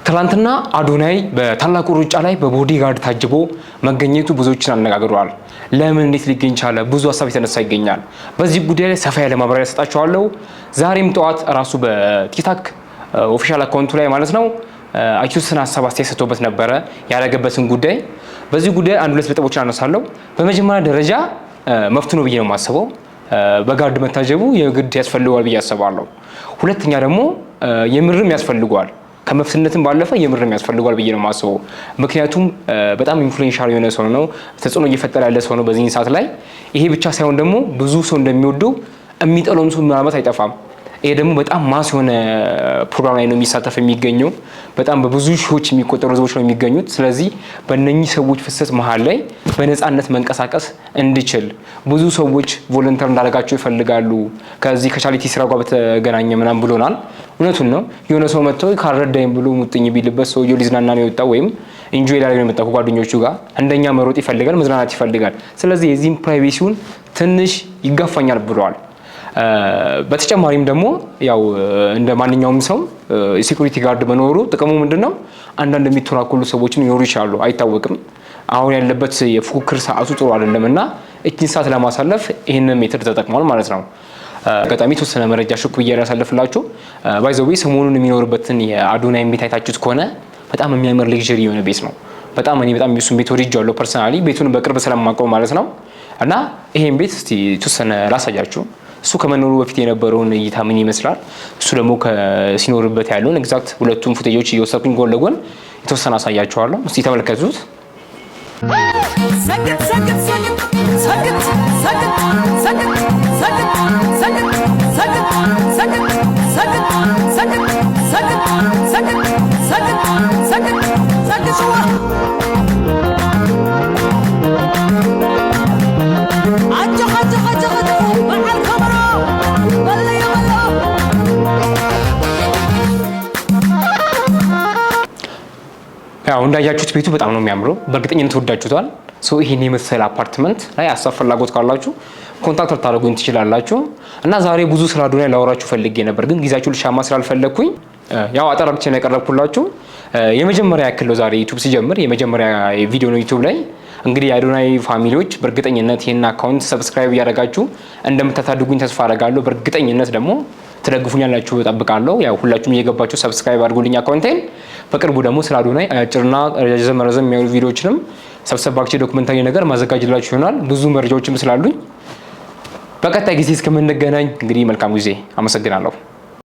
ትላንትና አዶናይ በታላቁ ሩጫ ላይ በ bodyguard ታጅቦ መገኘቱ ብዙዎችን አነጋግሯል። ለምን፣ እንዴት ሊገኝ ቻለ? ብዙ ሀሳብ የተነሳ ይገኛል። በዚህ ጉዳይ ላይ ሰፋ ያለ ማብራሪያ ሰጣችኋለሁ። ዛሬም ጠዋት ራሱ በ TikTok official account ኡ ላይ ማለት ነው አኪዩስን ሀሳብ አስተያየት ሰጥቶበት ነበረ ያደረገበትን ጉዳይ። በዚህ ጉዳይ አንድ ሁለት ነጥቦችን አነሳለሁ። በመጀመሪያ ደረጃ መብቱ ነው ብዬ ነው የማስበው። በ guard መታጀቡ የግድ ያስፈልገዋል ብዬ አስባለሁ። ሁለተኛ ደግሞ የምርም ያስፈልገዋል፣ ከመብትነትም ባለፈ የምርም ያስፈልገዋል ብዬ ነው የማስበው። ምክንያቱም በጣም influential የሆነ ሰው ነው፣ ተጽዕኖ እየፈጠረ ያለ ሰው ነው በዚህ ሰዓት ላይ። ይሄ ብቻ ሳይሆን ደግሞ ብዙ ሰው እንደሚወደው የሚጠላውም ሰው ምናልባት አይጠፋም። ይሄ ደግሞ በጣም mass የሆነ ፕሮግራም ላይ ነው የሚሳተፍ የሚገኘው። በጣም በብዙ ሺዎች የሚቆጠሩ ህዝቦች ነው የሚገኙት። ስለዚህ በእነኚህ ሰዎች ፍሰት መሀል ላይ በነፃነት መንቀሳቀስ እንዲችል ብዙ ሰዎች volunteer እንዳደረጋቸው ይፈልጋሉ። ከዚህ ከ charity ስራ ጋር በተገናኘ ምናምን ብሎናል። እውነቱን ነው። የሆነ ሰው መጥቶ ካልረዳኝ ብሎ ሙጥኝ ቢልበት ሰውየው ሊዝናና ነው የወጣው ወይም enjoy ሊያደርግ ነው የመጣው ከጓደኞቹ ጋር። እንደኛ መሮጥ ይፈልጋል፣ መዝናናት ይፈልጋል። ስለዚህ የዚህም privacy ውን ትንሽ ይጋፋኛል ብለዋል። በተጨማሪም ደግሞ ያው እንደ ማንኛውም ሰው የ security guard መኖሩ ጥቅሙ ምንድን ነው? አንዳንድ የሚተናኮሉ ሰዎችም ሊኖሩ ይችላሉ፣ አይታወቅም። አሁን ያለበት የፉክክር ሰዓቱ ጥሩ አይደለም እና እችን ሰዓት ለማሳለፍ ይህንን method ተጠቅሟል ማለት ነው። አጋጣሚ የተወሰነ መረጃ ሹክ ብዬ ያሳልፍላችሁ። By the way፣ ሰሞኑን የሚኖርበትን የአዶናይን ቤት አይታችሁት ከሆነ በጣም የሚያምር luxury የሆነ ቤት ነው። በጣም እኔ በጣም የሱን ቤት ወድጄዋለሁ personally፣ ቤቱን በቅርብ ስለማውቀው ማለት ነው። እና ይሄን ቤት እስቲ የተወሰነ ላሳያችሁ። እሱ ከመኖሩ በፊት የነበረውን እይታ ምን ይመስላል፣ እሱ ደግሞ ሲኖርበት ያለውን exact ሁለቱም footage ኦች እየወሰድኩኝ ጎን ለጎን የተወሰነ አሳያችኋለሁ። እስቲ ተመልከቱት። ሰግጥ ሰግጥ ሰግጥ ሰግጥ ሰግጥ ሰግጥ ሰግጥ ሰግጥ ሰግጥ ሰግጥ ሰግጥ ሰግጥ ሰግጥ ሰግጥ ሰግጥ ሰግጥ ሰግጥዋ ኣጆኻ ኣጆኻ ኣጆኻ በዓል ከበሮ በለዮ በሎ። ያው እንዳያችሁት ቤቱ በጣም ነው የሚያምረው። በእርግጠኝነት ወዳችሁታል። So ይሄን የመሰለ አፓርትመንት ላይ ሀሳብ ፍላጎት ካላችሁ contact ልታደርጉኝ ትችላላችሁ። እና ዛሬ ብዙ ስለ አዶናይ ላወራችሁ ፈልጌ ነበር፣ ግን ጊዜያችሁ ልሻማ ስላልፈለግኩኝ ያው አጠር አድርጌ ነው ያቀረብኩላችሁ። የመጀመሪያ ያክል ነው ዛሬ YouTube ሲጀምር የመጀመሪያ ቪዲዮ ነው YouTube ላይ። እንግዲህ የአዶናይ family ዎች በእርግጠኝነት ይህን account subscribe እያደረጋችሁ እንደምታሳድጉኝ ተስፋ አደርጋለሁ። በእርግጠኝነት ደግሞ ትደግፉኛላችሁ እጠብቃለሁ። ያው ሁላችሁም እየገባችሁ subscribe አድርጉልኝ account ኤን። በቅርቡ ደግሞ ስለ አዶናይ አጭርና ረዘም ረዘም ያሉ ቪዲዮዎችንም ሰብሰብ አድርጌ documentary ነገር ማዘጋጅላችሁ ይሆናል። ብዙ መረጃዎችም ስላሉኝ በቀጣይ ጊዜ እስከምንገናኝ እንግዲህ መልካም ጊዜ። አመሰግናለሁ።